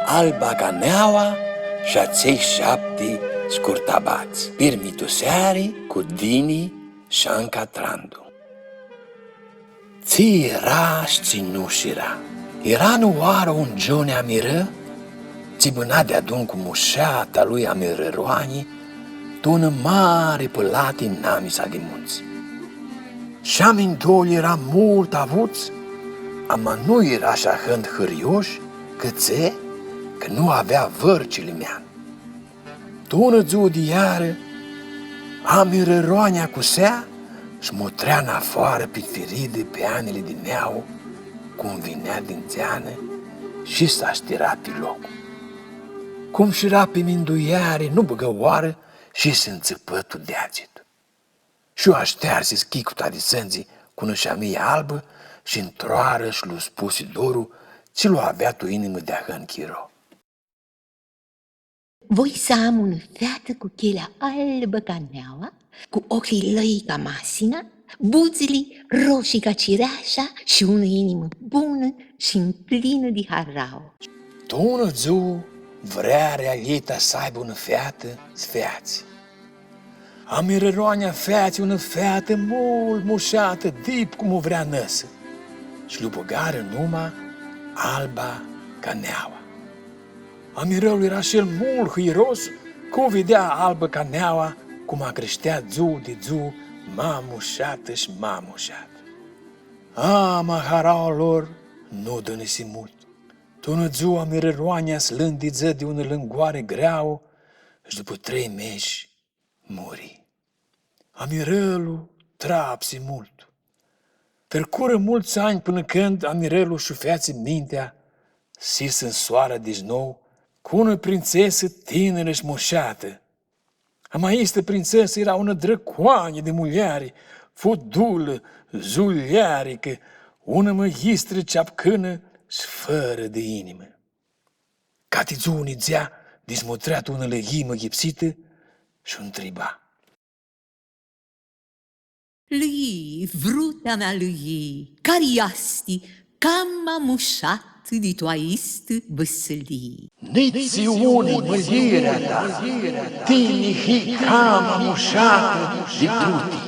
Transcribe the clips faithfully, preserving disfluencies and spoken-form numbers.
Alba ca neaua shi atselj shapti scurtabadz. Pirmituseari cu Dini Shanca Trandu. Tsi eara shi tsi nu sh-eara. Eara nã oarã un gioni amirã, tsi bãna deadun cu mushata lui amirãroanji, tu unã mari pãlati namisa di muntsã. Shi amindoilji eara multu avuts, ama nu eara sh-ahãntu hãrioshi, cãtse cã nu avea vãrã cilimean. Tu unã dzuã di iarã, amirãroanja acusea shi mutrea nafoarã pi firidã peanili di neauã, cum vinea di ndzeanã shi s-ashtira pi loc. Cum sh-eara pi mindueari, nu bãgã oarã shi s-ntsãpã tu deagitu. Shi u ashtearsi schicuta di sãndzi cu nã shamii albã shi ntroarã shi lu spusi dorlu tsi lu avea tu inimã di ahãntu chiro. Voi s-am unã featã cu chelea albã ca neaua, cu ocljilj lãi ca masina, budzãli roshii ca cireasha shi unã inimã bunã shi mplinã di harauã. Tu unã dzuã, vrearea a ljei ta s-aibã unã featã s-featsi. Amirãroanja featsi unã featã multu mushatã, dip cum u vrea nãsã, shi lj-u bãgarã numa Alba ca neaua. Amirãlu eara shi el multu hãiros, cã u videa Alba ca neaua, cum acrishtea dzuã di dzuã ma mushatã shi ma mushatã. Ama haraua lor nu dãnãsi multu. Tu unã dzuã, amirãroanja s-lãndidzã di unã lãngoari greauã shi dupã trei meshi muri. Amirãlu trapsi multu. Tricurã multsã anj pãnã cãndu amirãlu sh-u featsi mintea s-isã nsoarã di nou cu unã printsesã tinirã shi mushatã. Ama aistã printsesã eara unã drãcoanji di muljari, fudulã, zuljearicã, unã mãyistrã ceapcãnã shi fãrã di inimã. Cati dzuã nidzea, di s-mutrea tu unã lãyii mãyipsitã shi u ntriba: Lãyii, vruta mea lãyii, cari easti cama mushatã di tu aistã bãsãlii? Nitsi unã, mãljirea ta, tini hii cama mushatã di tuti.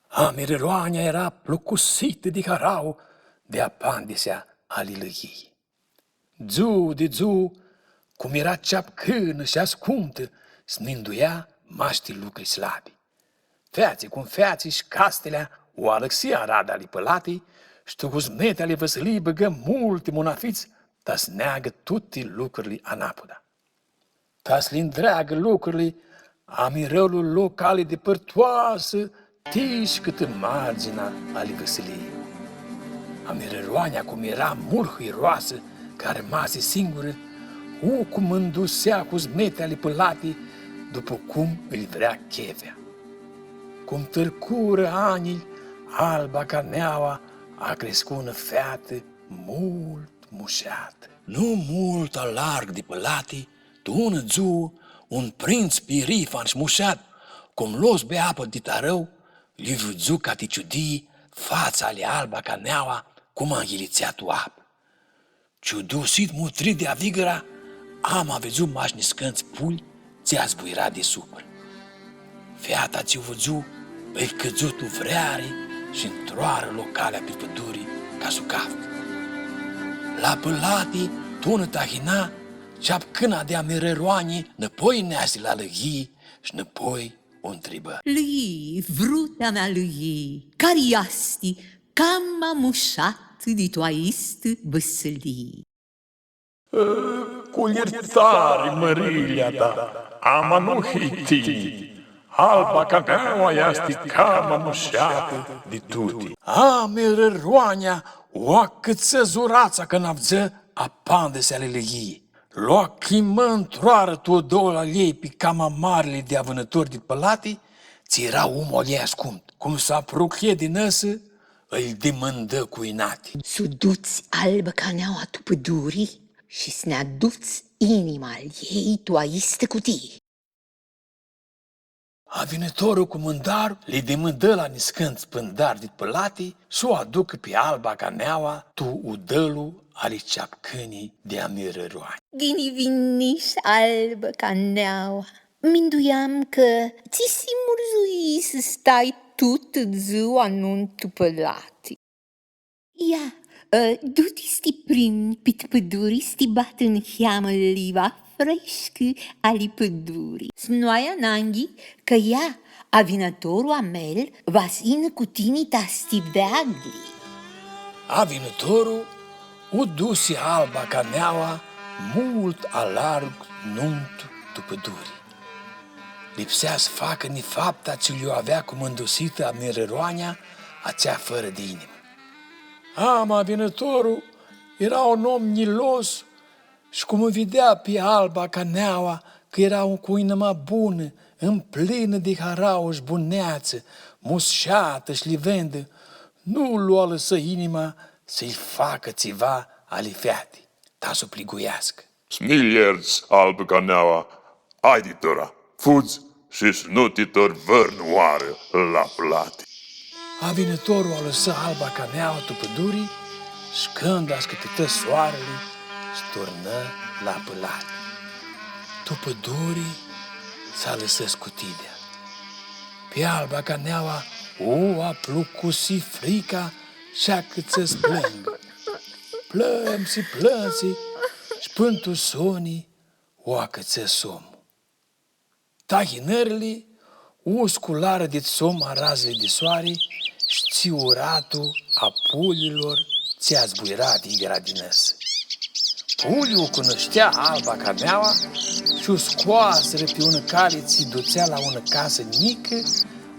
Amirãroanja eara plucusitã di harauã di apandisea ali lãyii. Dzuã di dzuã, cum eara ceapcãnã shi ascumtã, s-minduea mash ti lucri slabi. Featsi cum featsi, shi castilea u alãxi arada ali pãlati, shi tu huzmetea ali vãsãlii bãgã multi munafits, ta s-neagã tuti lucrili anapuda. Ta s-li ndreagã lucrili, amirãlu lo cali dipãrtoasã, tish cãtã mardzinea ali vãsãlii. Amirãroanja, cum eara multu hãiroasã, cã armasi singurã, u cumãndusea huzmetea ali pãlati, dupã cum ãlj vrea chefea. Cum tricurã anjlji, Alba ca neaua acriscu unã featã multu mushatã. Nu multu alargu di pãlati, tu unã dzuã, un prints pirifan shi mushat, cum lo s-bea apã di tarãu, lji vidzu cati ciudii fatsa ali Alba ca neaua, cum anghilitsea tu apã. Ciudusit, mutri di avigãra, ama vidzu mash niscãntsã pulji tsi azbuira disupra. Feata tsi u vidzu, ãlj cãdzu tu vreari shi ntroarã lo calea pi pãduri ca s-u caftã. La pãlati, tu unã tahina, ceapcãna di amirãroanji nãpoi neasi la lãyii shi nãpoi u ntribã: Lãyii, vruta mea lãyii, cari easti cama mushatã di tu aistã bãsãlii? Cu ljirtari, mãrilia ta, ama nu hii tini. Alba ca neaua easti cama mushatã di tuti. Amirãroanja u acãtsã zuratsa cãndu avdzã apandisea ali lãyii. Lo acljimã ntroarã tu odolu a ljei pi cama marli di avãnãtori di pãlati, tsi eara omlu a ljei ascumtu. Cum s-apruchie di nãsã, ãlj dimãndã cu inati: S-u duts Alba ca neaua tu pãduri shi s-nã aduts inima a ljei tu aistã cutii. Avinãtorlu cumãndaru li dimãndã la niscãntsã pãndari di pãlati s-u aducã pi Alba ca Neaua tu udãlu ali ceapcãnjlji di amirãroanji. Ghini vinish, Albã ca Neaua. Minduiam cã tsi si murzuii s-stai tutã dzua nuntu pãlati. Ia, ã, du-ti s-ti prindi pit pãduri, s-ti bat niheamã liva freshcã ali pãduri. S-nu ai ananghi, cã ia, avinãtorlu a meu va s-yinã cu tini ta s-ti veaglji. Avinãtorlu u dusi Alba ca Neaua multu alargu nuntu tu pãduri. Lipsea s-facã nifapta tsi lj-u avea cumãndusitã amirãroanja atsea fãrã di inimã. Ama avinãtorlu eara un om njilos shi cum u videa pi Alba ca Neaua cã eara un, cu inima bunã, mplinã di harauã shi buneatsã, mushatã shi livendã, nu lu alãsã inima s-lji facã tsiva ali feati, ta s-u pliguiascã. S-mi ljerts, Albã ca Neaua, aidi tora, fudz shi s-nu ti tor vãrnãoarã la pãlati. Avinãtorlu alãsã Alba ca Neaua tu pãduri, shi cãndu ascãpitã soarli, s-turnã la pãlati. Tu pãduri s-alãsã scutidea. Pi Alba ca Neaua u aplucusi frica shi acãtsã s-plãngã. Plãmsi, plãmsi, shi pãn tu soni u acãtsã somnu. Tahinãrli u scularã dit somnu arazli di soari, shi tsi uratu a puljilor tsi azbuira di gradinãsã. Puljlji u cunushtea Alba ca Neaua shi u scoasirã pi unã cali tsi dutsea la unã casã njicã,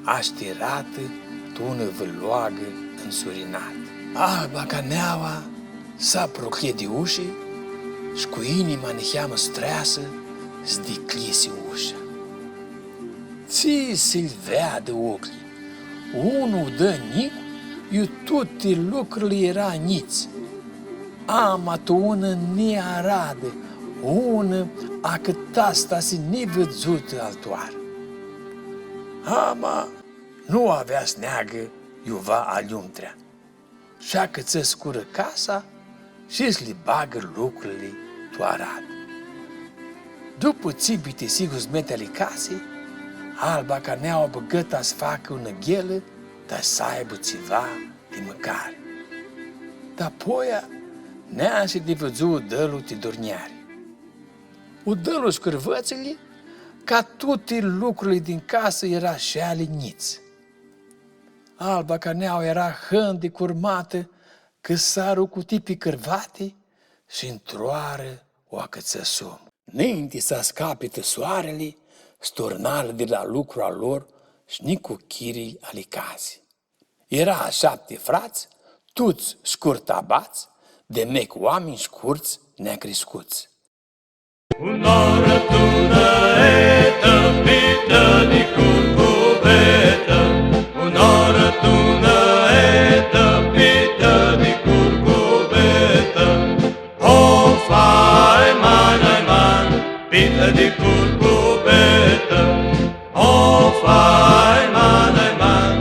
ashtiratã tu unã vãloagã nsurinatã. Alba ca Neaua s-apruchea di ushi shi cu inima niheamã streasã s-dicljisi usha. Tsi s-lji veadã oclji, unu u dã njic, iu tuti lucrili eara njits. Ama tu unã niaradã, unã acãtastasi nividzutã altuoarã. Ama nu avea s-neagã iuva aljumtrea. Shi acãtsã s-curã casa shi s-li bagã lucrili tu aradã. Dupã tsi bitisi uzmetea ali casi, Alba ca Neaua bãgã ta s-facã unã ghelã, ta s-aibã tsiva di mãcari. Dapoia neasi di vidzu udãlu ti durnjari. Udãlu shi cãrvãtsãli, ca tuti lucrili din casã, eara shi eali njits. Alba ca Neaua eara hãndi curmatã, cã s-arucuti pi cãrvati shi ntr-oarã u acãtsã somnu. Ninti s-ascapitã soarli, s-turnarã di la lucru a lor shi nicuchirlji ali casi. Eara shapti frats, tuts shcurtabats, di mec oaminj shcurts nea criscuts. Unã oarã tu unã etã, pitã di curcubetã. Unã oarã tu unã etã, pitã di curcubetã. O, fai man, ai man, pitã di curcubetã. O, fai man, ai man,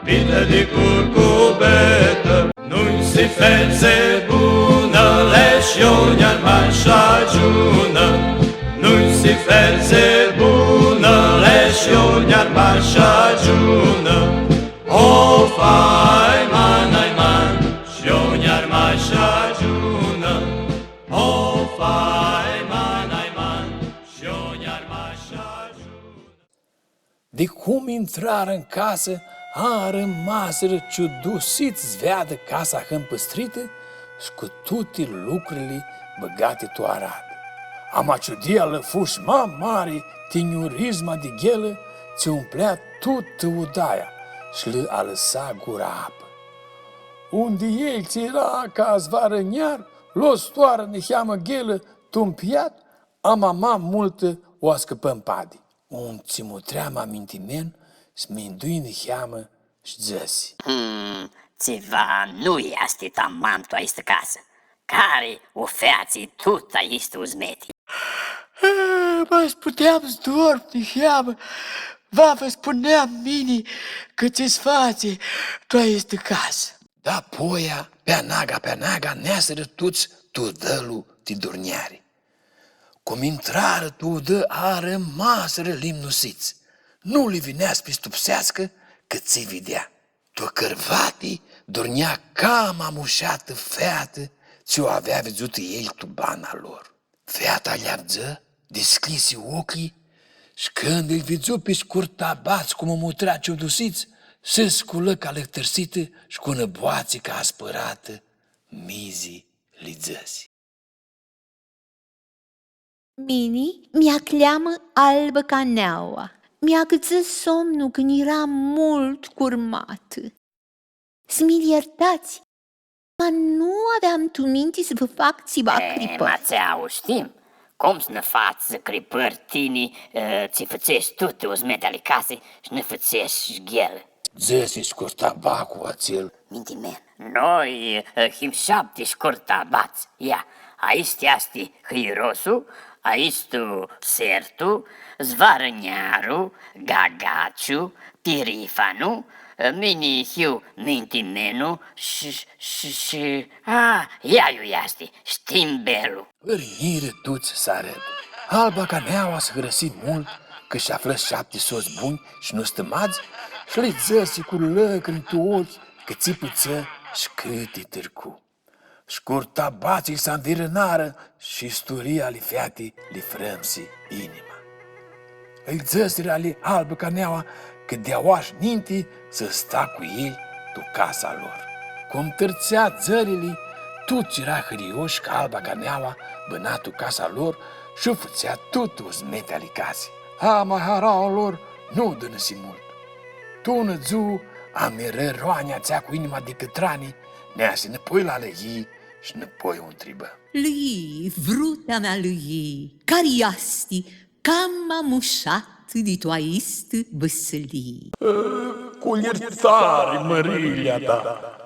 pitã di curcubetã. Nu-nj si fetsi bunã, lesh, iu nj-armash agiunã. Nu-nj si fetsi bunã, lesh, iu nj-armash agiunã. O, fai man, ai man, sh-iu nj-armash agiunã. O, fai man, ai man, sh-iu nj-armash agiunã. Di cum intrarã n casã, armasirã ciudusits s-veadã casa hãmpãstritã shi cu tuti lucrili bãgati tu aradã. Ama ciudia lã fu shi ma mari ti njurizma di ghelã tsi umplea tutã udaia shi lã alãsa gura apã. Un di elj tsi eara ca azvarãnjar, lo s-toarã niheamã ghelã tu mpiat, ama ma multã u ascãpã mpadi. Un tsi mutrea ma mintimen, s-mindui niheamã shi dzãsi: Hmm, tsiva nu easti tamam tu aistã casã. Cari u featsi tutã aistã uzmeti? Eh, ma s-puteam s-dorm niheamã, va vã spuneam mini cã tsi s-fatsi tu aestã casã. Dapoia, pi anaga, pi anaga, neasirã tuts tu udãlu ti durnjari. Cum intrarã tu udã, arãmasirã limnusits. Nu lã vinea s-pistipseascã cã tsi videa. Tu cãrvati durnjea cama mushatã featã tsi u avea vidzutã elj tu bana lor. Feata lj-avdzã, dishcljisi oclji, sh-cãndu lj-vidzu pi scurtabatsã cum u mutrea ciudusits, si sculã ca lãhtãrsitã sh-cu unã boatsi ca aspãratã, mizi lji dzãsi: Mini mi acljamã Albã ca Neaua. Mi acãtsã somnu cãndu eram multu curmatã. S-mi ljertats, ma nu aveam tu minti s-vã fac tsiva cripãri. Ma tsi u shtim, cum s-nã fats cripãri tini, e, tsi fãtsesh tuti uzmeti ali casi sh-nã fãtsesh sh-ghelã. Dzãsi scurtabaclu atsel mintimen. Noi, e, him shapti scurtabats. Ia, aistu easti Hãirosu, aistu Sertu, Zvarãnjaru, Gagaciu, Pirifanu, e, mini hiu Mintimenu, sh-, sh-, sh-, a, ia iu easti, Shtimbelu. Pãrnjirã tuts s-arãdã. Alba ca Neaua s-hãrãsi multu cã sh-aflã shapti sots bunj sh-nustãmadz, sh-lji dzãsi cu lãcrimi tu oclji cã tsi pãtsã sh-cãti tãrcu. Scurtabatslji s-anvirãnarã shi isturia ali feati lji frãmsi inima. Lji dzãsirã ali Albã ca Neaua cã di aoa sh-ninti s-sta cu elj tu casa lor. Cum tritsea dzãlili, tuts eara hãrioshi cã Alba ca Neaua bãna tu casa lor shi u fãtsea tuti uzmeti ali casi. Ama haraua lor nu dãnãsi multu. Tu unã dzuã, amirã roanja atsea cu inima di cãtrani, neasi nãpoi la lãyii shi nãpoi u ntribã: Lãyii, vruta mea lãyii, cari easti cama mushatã di tu aistã vãsilii? Cu ljirtari, mãriljea ta,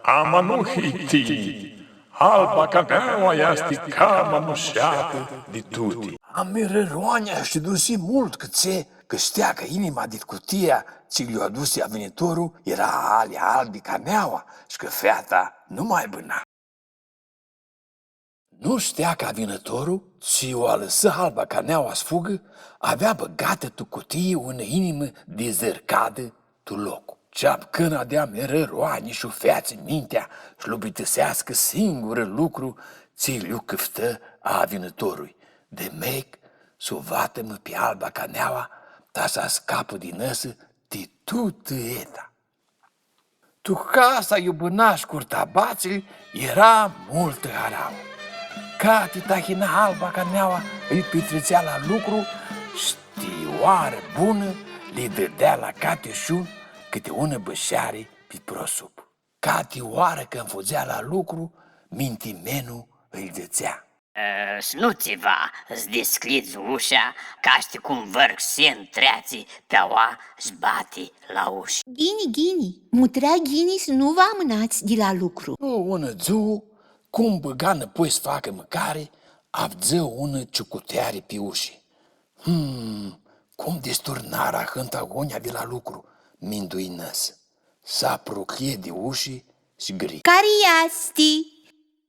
ama nu hii tini. Alba ca Neaua easti cama mushatã di tuti. Amirã roanja shi dusi multu cãtse, cã shtea cã inima di cutia tsi lj-u adusi avinãtorlu eara a ali Albi ca Neaua shi cã feata nu ma bãna. Nu shtea cã avinãtorlu, tsi u alãsã Alba ca Neaua s-fugã, avea bãgatã tu cutii unã inimã di zãrcadã tu locu. Ceapcãna di amirã roanji sh-u featsi mintea s-lu bitãseascã singurlu lucru tsi lj-u cãftã a avinãtorlui, di mec s-u vatãmã pi Alba ca Neaua, ta s-ascapã di nãsã ti tutã eta. Tu casa iu bãna scurtabatslji eara multã harauã. Cati tahina Alba ca Neaua lji pitritsea la lucru, sh-ti oarã bunã lji dãdea la cati shi un cãti unã bãsheari pi prosup. Cati oarã cãndu fudzea la lucru, Mintimenu lji dzãtsea: E, s-nu tsiva, s-dishcljidz usha, cã ashti cum vãrxen treatsi pi aoa sh-bati la ushi. Ghini, ghini, mutrea ghini s-nu vã amãnats di la lucru. Tu unã dzuã, cum bãga nãpoi s-facã mãcari, avdzã unã ciucuteari pi ushi. Hmm, cum disturnarã ahãntu agonja di la lucru, mindui nãsã. S-apruchie di ushi sh-gri: Cari easti?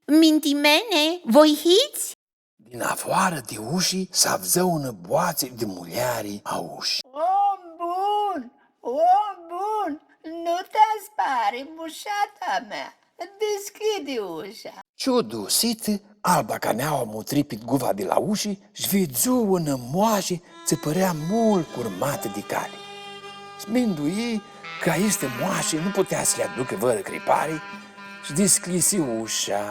Mintimene, voi hits? Di nafoarã di ushi s-avdzã unã boatsi di muljari a ushi. Om bun, om bun, nu ti aspari, mushata mea, dishcljidi usha. Ciudusitã, Alba ca Neaua mutri pit guva di la ushi sh-vidzu unã moashi tsi pãrea multu curmatã di cali. S-mindui cã aistã moashi nu putea s-lji aducã vãrã cripari, sh-dishcljisi usha.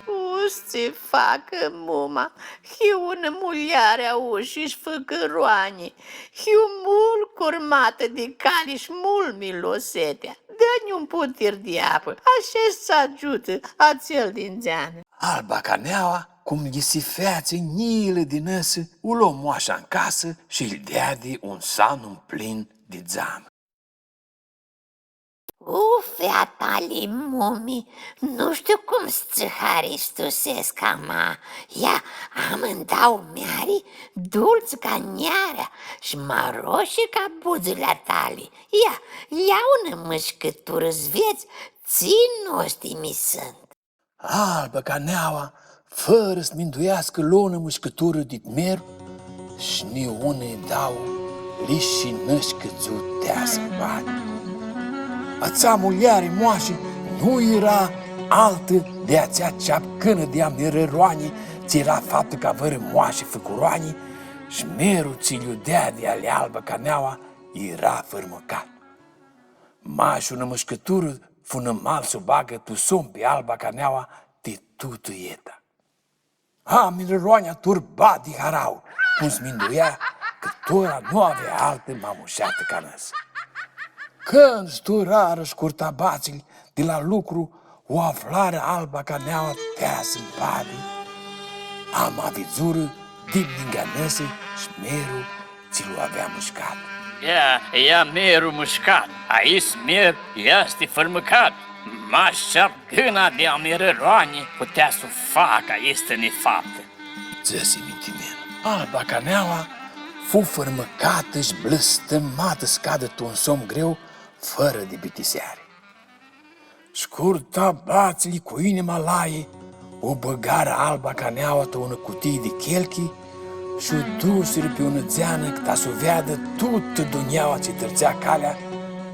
U s-tsi facã, muma, hiu unã muljari a ushi sh-fãcã roanji, hiu multu curmatã di cali sh-multu mi lo setea. Dã-nj un putir di apã, ashi s-agiutã atsel di ndzeanã. Alba ca Neaua, cum lji si featsi njilã di nãsã, u lo moasha n casã shi lj-deadi un sanu mplin di dzamã. Uf, feata ali mumi, nu shtiu cum s-tsã haristusescu ama. Ia, amãndauã meari, dultsi ca njearea shi maroshi ca budzãli a tali. Ia, lja unã mushcãturã s-vedz tsi nostimi suntu. Alba ca neaua, fãrã s-mindueascã, lo unã mushcãturã dit meru, shi niunã, dauã, li shinã shi cãdzu teasã ãn padi. Atsea muljari moashi nu eara altã di atsea ceapcãnã di amirãroanji, tsi eara faptã ca vãrã moashi fãcuroanji, shi merlu tsi lj-u deadi ali Alba ca neaua eara fãrmãcat. Mash unã mushcãturã fu nãmal s-u bagã tu somn pi Alba ca neaua ti tutã eta. Amirãroanja turba di harauã, cum s-minduea cã tora nu avea altã ma mushatã ca nãsã. Cãndu s-turarã shcurtabatsli di la lucru, u aflarã Alba ca neaua teasã ãn padi, ama vidzurã dip ningã nãsã shi merlu tsi lu avea mushcat. Ia, ia merlu mushcat, aestu merlu easti fãrmãcat. Mash ceapcãna di amirãroanji putea s-u facã aestã nifaptã, dzãsi minti merlu. Alba ca neaua fu fãrmãcatã shi blãstãmatã s-cadã tu un somn greu, fãrã di bitiseari. Shcurtabatsli cu inima lai u bãgarã Alba ca neaua tu unã cutii di chelchi shi u dusirã pi unã dzeanã, cãta s-u veadã tutã dunjaua tsi tritsea calea,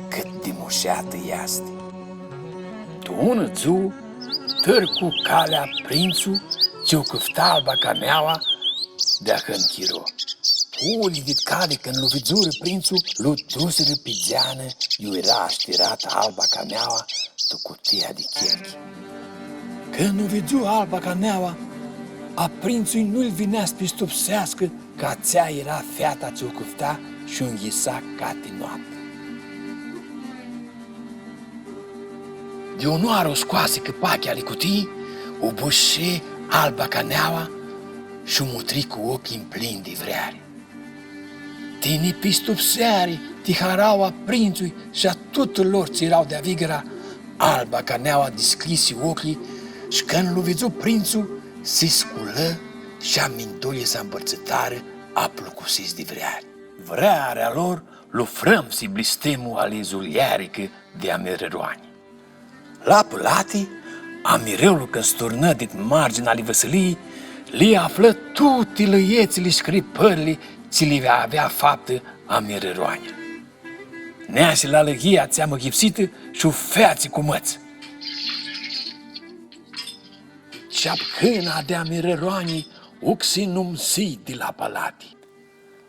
cãt di mushatã easti. Tu unã dzuã, tãrcu calea printsu, tsi u cãfta Alba ca neaua di ahãntu chiro. Oaljlji dit cali, cãndu lu vidzurã printsu, lu dusirã pi dzeanã iu eara ashtiratã Alba ca neaua, tu cutia di chelchi. Cãndu u vidzu Alba ca neaua, a printsui nu-lj vinea s-pistupseascã cã atsea eara feata tsi u cãfta shi u ngjisa cati noapti. Di unãoarã u scoasi cãpachea ali cutii, u bushi Alba ca neaua shi u mutri cu oclji mplini di vreari. Ti nipistupseari, ti haraua a printsui shi a tutulor tsi eara di-avigãra, Alba ca neaua dishcljisi oclji shi cãndu lu vidzu printsu, si sculã shi amindoilji s-ampãrtsitarã aplucusits di vreari. Vrearea lor lu frãmsi blistemu ali zuliaricã di amirãroanji. La pãlati, amirãlu, cãndu s-turnã dit marginea ali vãsilii, li aflã tuti lãetsli shi cripãrli tsi li avea faptã amirãroanja. Neasi la lãghia atsea mãghipsitã shi u featsi cu mãts. Ceapcãna di amirãroanji u xinumsi di la pãlati.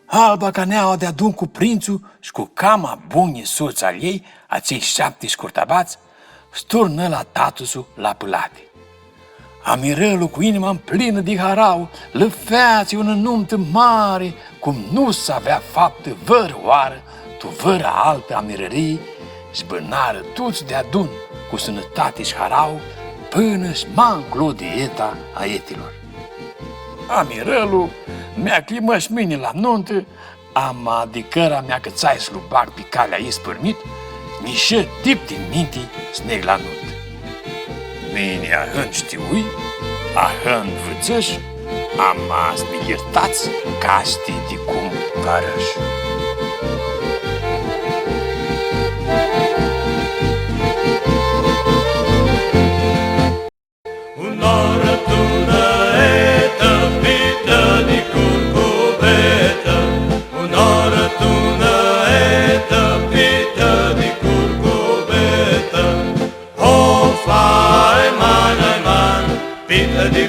Alba ca neaua deadun cu printsu shi cu cama bunjlji sots a ljei, atselj shapti shcurtabats, s-turnã la tatusu la pãlati. Amirãlu, cu inima mplinã di harauã, lã featsi unã numtã mari, cum nu s-avea faptã vãrãoarã tu vãrã altã amirãrii, sh-bãnarã tuts deadun cu sãnãtati shi harauã, pãnã sh-ma nclo di eta a etilor. Amirãlu mi acljimã sh-mini la numtã, ama di cãra mi acãtsai s-lu bag pi calea ispãrnit, nj-ishã dip di minti s-neg la numtã. Mini ahãntu shtiui, ahãntu vãdzãsh, ama s-mi ljirtats, cã shtii di cum vã arãsh. Unãoarã tu nã etã pitã di curcubetã, unãoarã tu nã etã pitã di curcubetã. Hofa, ai man, ai man, pitã di